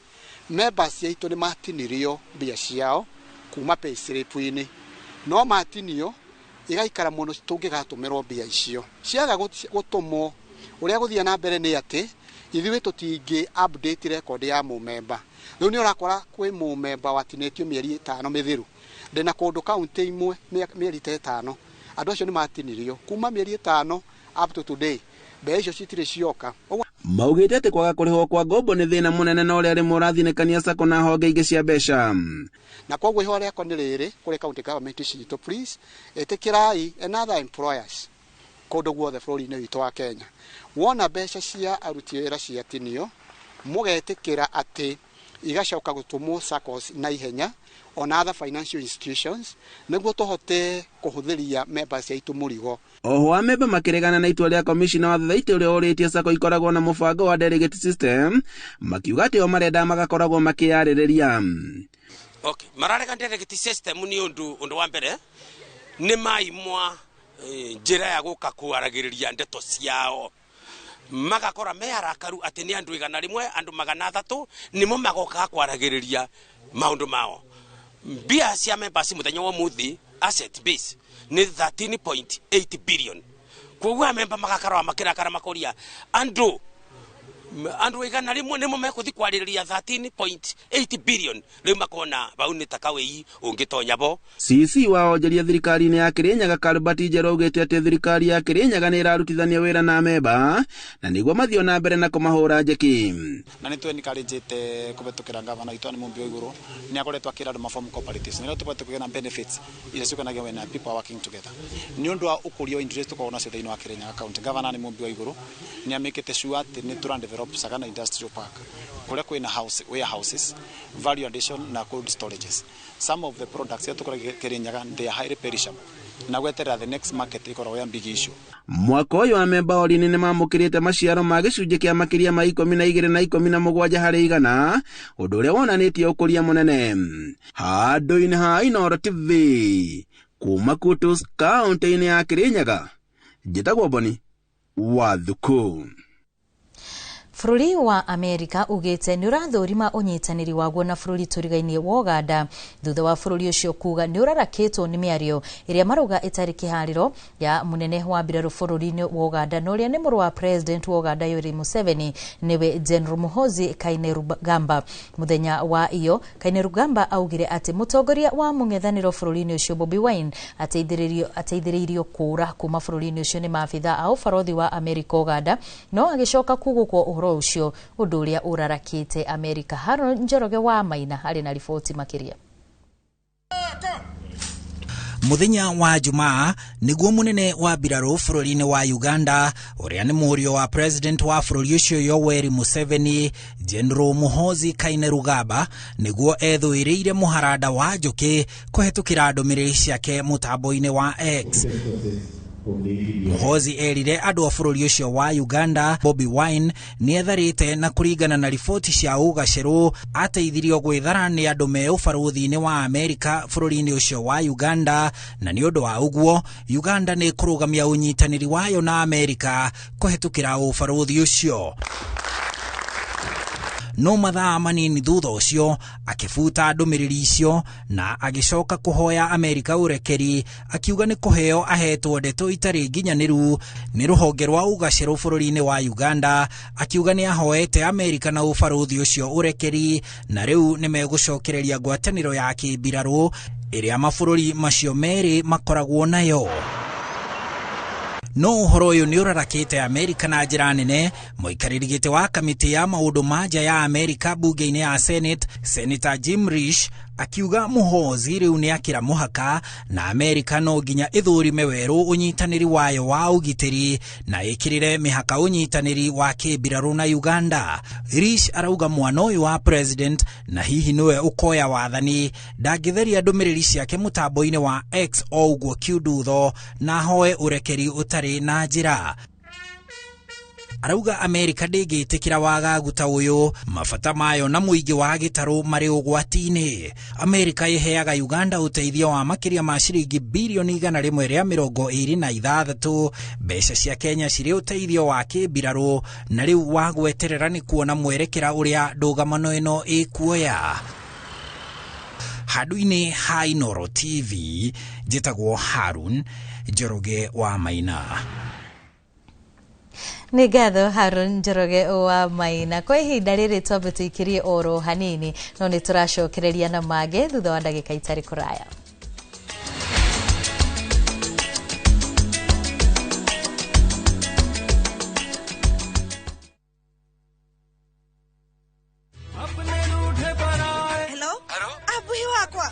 members aitũ nĩ matinirio mbia ciao kuma pay slip-inĩ, no matinio igaikara mũno tũngĩgatũmĩrwo mbia icio ciaga gũtũmwo. Ũrĩa gũthiĩ na mbere nĩ atĩ ithuĩ tũtingĩ update record ya mũmemba. Rĩu nĩ ũrakora kwĩ mũmemba watinĩtio mĩeri 5 mĩthiru, ndĩna kũndũ kaunti imwe mĩeri ta 5 andũ acio nĩ matinirio kuma mĩeri 5 up to today, mbeca icio citirĩ cioka. Maugĩte atĩ kwaga kũrĩhwo kwa ngombo nĩ thĩna mũnene na ũrĩa rĩmwe ũrathinĩkania sacco na honge ingĩ cia mbeca. Na koguo ihoya rĩakwa nĩ rĩrĩ kũrĩ county government citũ, please ĩtĩkĩrai another employers kũndũ guothe bũrũri-inĩ witũ wa Kenya, wona mbeca cia aruti wĩra ciatinio mũgetĩkĩra atĩ Igacoka gũtũmwo SACCOs na ihenya ona other financial institutions nĩguo tũhote kũhũthĩria members aitũ mũrigo. Oho amemba makĩregana na itua rĩa komishina wa thothaitĩ ũrĩa ũrĩtie SACCO ikoragwo na mũbango wa delegate system, makiuga atĩ o marenda magakoragwo makĩyarĩrĩria. Okay, mararega delegate system nĩ ũndũ wa mbere nĩ maimwa njĩra ya gũka kwaragĩrĩria ndeto ciao, magakora me arakaru atĩ nĩ andũ 100, andũ 300 nĩmo magokaga kwaragĩrĩria maũndũ mao. Mbia cia members mũthenya wa mũthĩ asset base nĩ 13.8 billion. Koguo memba magakarwa makirakara makoria andũ 100 nĩmo mekũthi kwarĩrĩria 13.8 billion, rĩu makona bau nĩ ta kawĩi ũngĩtonya bo. CC wa onjoria thirikari-inĩ ya Kirinyaga Karubati Njerũ augĩte atĩ thirikari ya Kirinyaga nĩ ĩrarutithania wĩra na amemba na nĩguo mathiĩ na mbere na kũmahũra njeki. Na nĩ twenikarijĩte kũhetũkĩra gavana witũ nĩ Mumbi wa Igũrũ nĩ akoretwo akĩra andũ maform cooperatives nĩrĩo tũbatiĩ kũgĩa na benefits iria ciũkanagia when people are working together. Nĩ ũndũ wa ũkũria wa interest tũkoragwo nacio thĩinĩ wa Kirinyaga County, gavana nĩ Mumbi wa Igũrũ nĩ amĩkĩte sure atĩ nĩ tũra develop Sagana Industrial Park kũrĩa kwĩna house warehouses, value addition na cold storages. Some of the products iria tũkoragia Kirinyaga they are highly perishable na gweterera the next market ĩkoragwo ya big issue. Mwaka ũyũ amemba ori-inĩ nĩmamũkĩrĩte maciaro ma gĩcunjĩ kĩa makĩria ma 12 na 17 harĩ igana, ũndũ ũrĩa wonanĩtie ũkũria mũnene. Handũ-inĩ ha Inooro TV kuma Kutus kaũntĩ-inĩ ya Kirinyaga, njĩtagwo Boni wa Thuku. Bũrũri wa Amerika ugĩte nĩ ũrathũrima ũnyitanĩri waguo na bũrũri tũrigainie wa Uganda thutha wa bũrũri ũcio kuga nĩ ũrarakĩtwo nĩ mĩario ĩrĩa marauga ĩtarĩ kĩharĩro ya mũnene wa mbirarũ bũrũri-inĩ wa Uganda na ũrĩa nĩ mũrũ wa president wa Uganda Yoweri Museveni nĩwe General Muhoozi Kainerugaba. Mũthenya wa iyo Kainerugaba augire atĩ mũtongoria wa mũng'ethanĩro bũrũri-inĩ ũcio Bobi Wine ateithĩrĩirio kũũra kuma bũrũri-inĩ ũcio nĩ maabitha a ũbarothi wa Amerika Uganda, no agĩcoka kugũkwo ũhoro ũcio ũndũ ũrĩa ũrarakĩte Amerika. Haron Njoroge wa Maina arĩ na riboti makĩria. Muthenya wa Jumaa niguo munene wa mbirarũ bũrũri-inĩ wa Uganda ũrĩa nĩ mũriũ wa president wa bũrũri ũcio Yoweri Museveni General Muhoozi Kainerugaba niguo ethũĩrĩire mũharanda wa njũkĩ kũhetũkĩra ndũmĩrĩri ciake mũtambo-inĩ wa X. Muhoozi erire andũ a bũrũri ũcio wa Uganda Bobi Wine nĩetharĩte na kũringana na riboti cia ũgacerũ ateithirio gwĩthara nĩ andũ me ũbarũthi-inĩ wa Amerika bũrũri-inĩ ũcio wa Uganda, na nĩ ũndũ wa ũguo Uganda nĩ kũrũgamia ũnyitanĩri wayo na Amerika kũhetũkĩra ũbarũthi ũcio. No mathaa manini thutha ũcio akĩbuta ndũmĩrĩri icio na agĩcoka kũhoya Amerika ũrekeri akiuga nĩ kũheo ahetwo ndeto itarĩ nginyanĩru nĩ rũhonge rwa ũgacerũ bũrũri-inĩ wa Uganda, akiuga nĩ ahoete Amerika na ũbarũthi ũcio ũrekeri na rĩu nĩ megũcokereria ngwatanĩro ya kĩmbirarũ ĩrĩa mabũrũri macio merĩ makoragwo nayo. No ũhoro ũyũ nĩ ũrarakĩte Amerika na njĩra nene. Mũikarĩri gĩtĩ wa kamĩtĩ ya maũndũ ma nja ya Amerika bunge-inĩ ya Senate, Senator Jim Risch akiuga Muhoozi rĩu nĩ akĩra mũhaka na Amerika no nginya ĩthũrime werũ ũnyitanĩri wayo wa ũgitĩri na ĩkĩrĩre mĩhaka ũnyitanĩri wa kĩmbirarũ na Uganda. Risch arauga mwana ũyũ wa president na hihi nĩwe ũkoya wathani ndangĩtheria ndũmĩrĩri ciake mũtambo-inĩ wa X o ũguo kiundutho na ahoe ũrekeri ũtarĩ na njĩra. Arauga Amerika ndĩngĩtĩkĩra wagagu ta ũyũ, mabata mayo na mũingĩ wa gĩtarũ marĩ ũgwati-inĩ. Amerika ĩheaga Uganda ũteithio wa makĩria ma ciringi birioni 126, mbeca cia Kenya cirĩ ũteithio wa kĩmbirarũ na rĩu wa gweterera nĩ kuona mwerekera ũrĩa ndũgamano ĩno ĩkuoya. Handũ-inĩ ha Inooro TV njĩtagwo Harun Njoroge wa Maina. Nĩ ngatho Harun Njoroge wa Maina. Kwa ihinda rĩrĩ twambe tũikĩrie oro hanini no nĩ tũracokereria na mangĩ thutha wa ndagĩka itarĩ kũraya. Hello? Abuhi wakwa.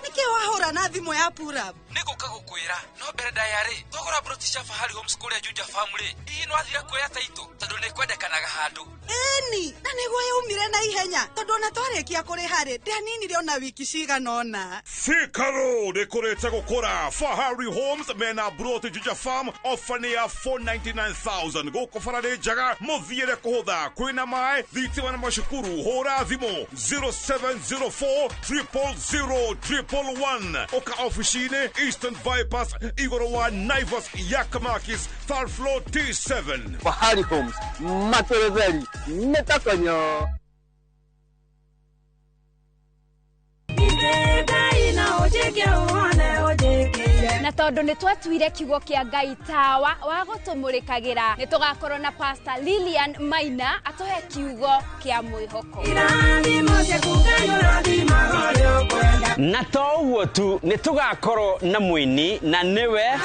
Nĩkĩ Nĩkĩ wahũra na thimũ ya purab? Nĩgũka gũkwĩra no mbere ndaya-rĩ, twagũra mburoti cia Fahari Homes kũrĩa Juja Farm rĩ, hihi nĩwathire kuoya taitũ tondũ nĩkwendekanaga handũ? Ĩni, na nĩguo yaumire na ihenya tondũ ona twarĩkia kũrĩha rĩ, ndĩaninire ona wiki cigana ũna. Thika Road ĩkũrĩte gũkũra. Fahari Homes mena mburoti Juja Farm, ofa nĩ ya 499,000. Gũkũ bara nĩ njega, mũthiĩre kũhũtha, kwĩna maĩ, thitima na macukuru. Hũra thimũ 0704 000 111. Ũka ofici-inĩ Eastern Bypass igũrũ wa Naivas Yakamakis third floor T7. Fahari Homes matũrĩtheri nĩtakonyo. Na tondu nĩ twatuire kiugo kĩa Ngai tawa wa gũtũmũrĩkagĩra, nĩ tũgakorwo na Pastor Lilian Maina atũhe kiugo kĩa mwĩhoko. Na to ũguo tu, nĩ tũgakorwo na mũini na nĩwe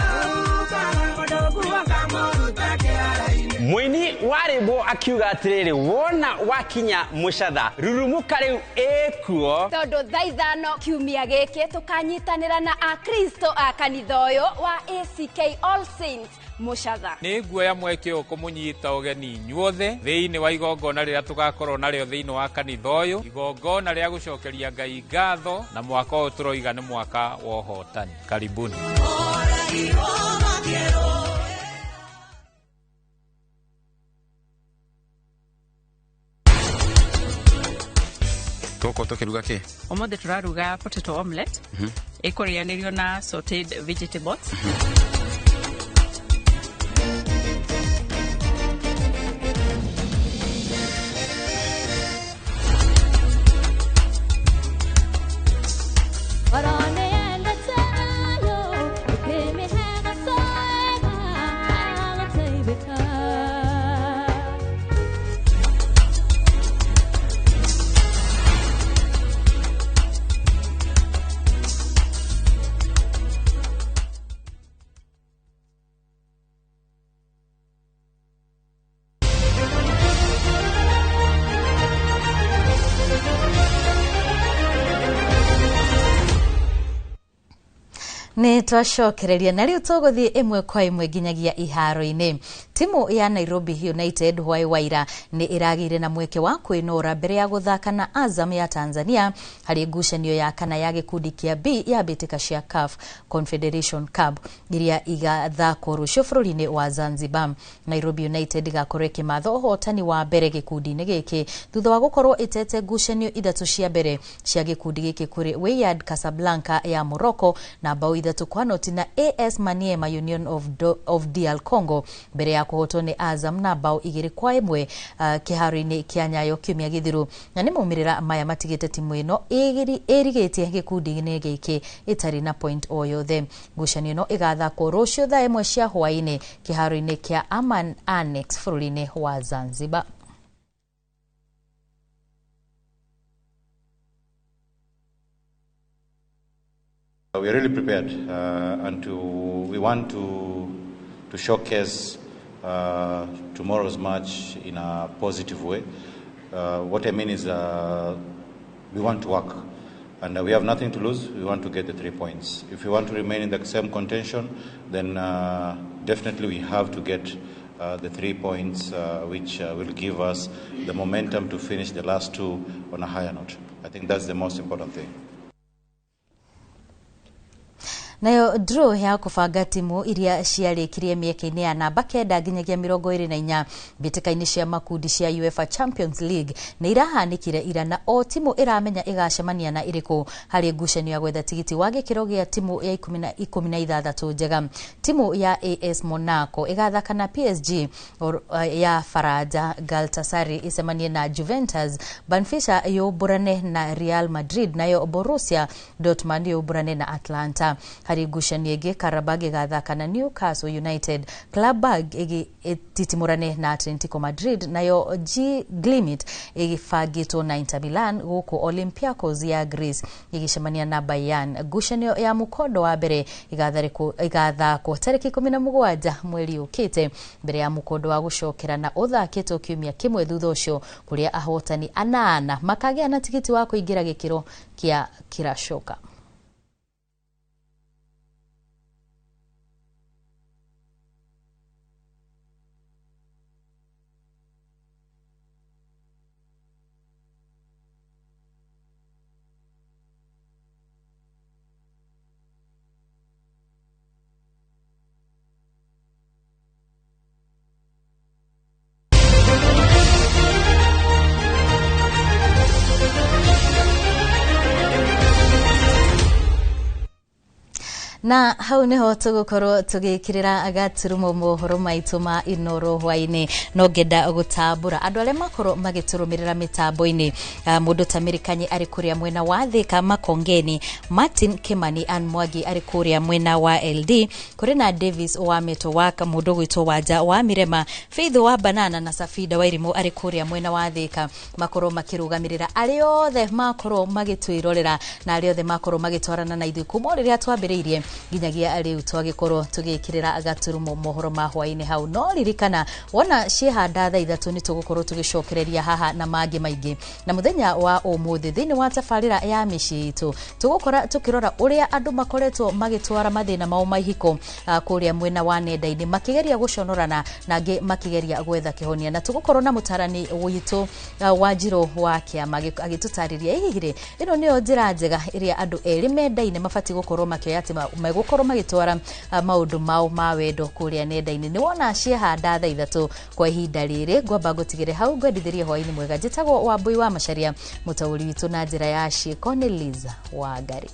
mũini wa rĩmbo akiuga atĩrĩrĩ, wona wakinya mũcatha rurumuka rĩu ĩkuo, tondu thaa 5 kiumia gĩkĩ tũkanyitanĩra na akristo a kanitha ũyũ wa ACK All Saints Mũcatha. Nĩ nguoya mweke ũyũ kũmũnyita ũgeni inyuothe thĩinĩ wa igongona rĩrĩa tũgakorwo narĩo thĩinĩ wa kanitha ũyũ, igongona rĩa gũcokeria Ngai ngatho, na mwaka ũyũ tũroiga nĩ mwaka wa ũhotani. Karibuni. Tũgũkorwo tũkĩruga kĩ? Ũmũthĩ tũraruga potato omelette ĩkũrĩanĩrio na sauteed vegetables. Nĩ twacokereria na rĩu tũgũthiĩ ĩmwe kwa ĩmwe nginyagia iharo-inĩ. Timu ya Nairobi United hwaĩ waira nĩ ĩragĩire na mweke wa kwĩnora mbere ya gũthaka na Azam ya Tanzania harĩ ngucanio ya kana ya gĩkundi kĩa B ya mbĩtĩka cia CAF Confederation Cup iria igathakwo rũciũ bũrũri-inĩ wa Zanzibar. Nairobi United ĩgakorwo ĩkĩmatha ũhotani wa mbere gĩkundi-inĩ gĩkĩ thutha wa gũkorwo ĩtete ngucanio 3 cia mbere cia gĩkundi gĩkĩ kũrĩ Wydad Casablanca ya Morocco na bao 3-0 na AS Maniema Union of DR Congo mbere ya kũhotwo nĩ Azam na bao 2-1 kĩharo-inĩ kĩa Nyayo kiumia gĩthiru. Na nĩ maumĩrĩra maya matigĩte timu ĩno ĩrigĩtie gĩkundi-inĩ gĩkĩ ĩtarĩ na point o yothe. Ngucanio ĩno ĩgathakwo rũciũ thaa 1 cia hwaĩ-inĩ kĩharo-inĩ kĩa Aman Annex bũrũri-inĩ wa Zanzibar. We are really prepared and we want to showcase tomorrow's match in a positive way. What I mean is we want to work and we have nothing to lose. We want to get the 3 points. If we want to remain in the same contention, then definitely we have to get the 3 points, which will give us the momentum to finish the last 2 on a higher note. I think that's the most important thing. Nayo draw ya kũbanga timu iria ciarĩkirie mĩeke-inĩ ya namba 9 nginyagia 24 mbĩtĩka-inĩ cia makundi cia UEFA Champions League nĩ irahanĩkire ira, na o timu ĩramenya ĩgacemania na ĩrĩkũ harĩ ngucanio ya gwetha tigiti wa gĩkĩro gĩa timu ya 16 njega. Timu ya AS Monaco ĩgathaka na PSG ya Faranja, Galatasaray ĩcemanie na Juventus, Benfica yũmbũrane na Real Madrid, nayo Borussia Dortmund yũmbũrane na Atlanta. Harĩ ngucanio ĩngĩ, Karabag ĩgathaka na Newcastle United, Club Brugge ĩtitimũrane na Atletico Madrid, nayo G Glimit ĩgĩbangĩtwo na Inter Milan, gũkũ Olympiacos ya Greece ĩgĩcemania na Bayern. Ngucanio ya mũkondo wa mbere ĩgathakwo tarĩki 17 mweri ũkĩte mbere ya mũkondo wa gũcokera na ũthakĩtwo kiumia kĩmwe thutha ũcio, kũrĩa ahotani 8 makagĩa na tigiti wa kũingĩra gĩkĩro kĩa kĩracoka. Na hau niho tugukorwo tugikirira gaturumo mohoro maitu ma Inoro hwaini. No ngenda gutambura andu aria makorwo magiturumirira mitambo-ini, mundu ta Mirikanyi ari kuria mwena wa Thika Makongeni, Martin Kimani Ann Mwangi ari kuria mwena wa LD, kuri na Davis wa Meto wa mundu gwitwo Wanja wa Mirema, Faith wa Banana na Safida wa Irimu ari kuria mwena wa Thika, makorwo makirugamirira ari othe makorwo magitwirorera na ari othe makorwo magitwarana na ithuĩ kuma o rĩrĩa twambĩrĩirie nginyagia rĩu twagikorwo tugikirira gaturumo mohoro ma hwaini hau. No ririkana wona ciehanda thaa 3 nĩ tũgũkorwo tũgĩcokereria haha na mangĩ maingĩ. Na mũthenya wa ũmũthĩ thĩinĩ wa tabarĩra ya mĩciĩ itũ tũgũkora tũkĩrora ũrĩa andũ makoretwo magĩtwara mathĩna mao ma ihiko kũrĩa mwena wa nenda-inĩ, makĩgeria gũconorana na angĩ makĩgeria gwetha kĩhonia. Na tũgũkorwo na mũtarani witũ Wanjirũ wa Kĩama agĩtũtarĩria hihi rĩ ĩno nĩyo njĩra njega ĩrĩa andũ erĩ mendaine mabatiĩ gũkorwo makĩoya atĩ megũkorwo magĩtwara maũndũ mao ma wendo kũrĩa nenda-inĩ. Nĩ wona ciehanda thaa 3 kwa ihinda rĩrĩ, ngwamba ngũtigĩre hau ngwendithĩrie hwaĩ-inĩ mwega. Njĩtagwo Wambui wa Macharia, mũtaũri witũ na njĩra ya ciĩko nĩ Liza Wangari.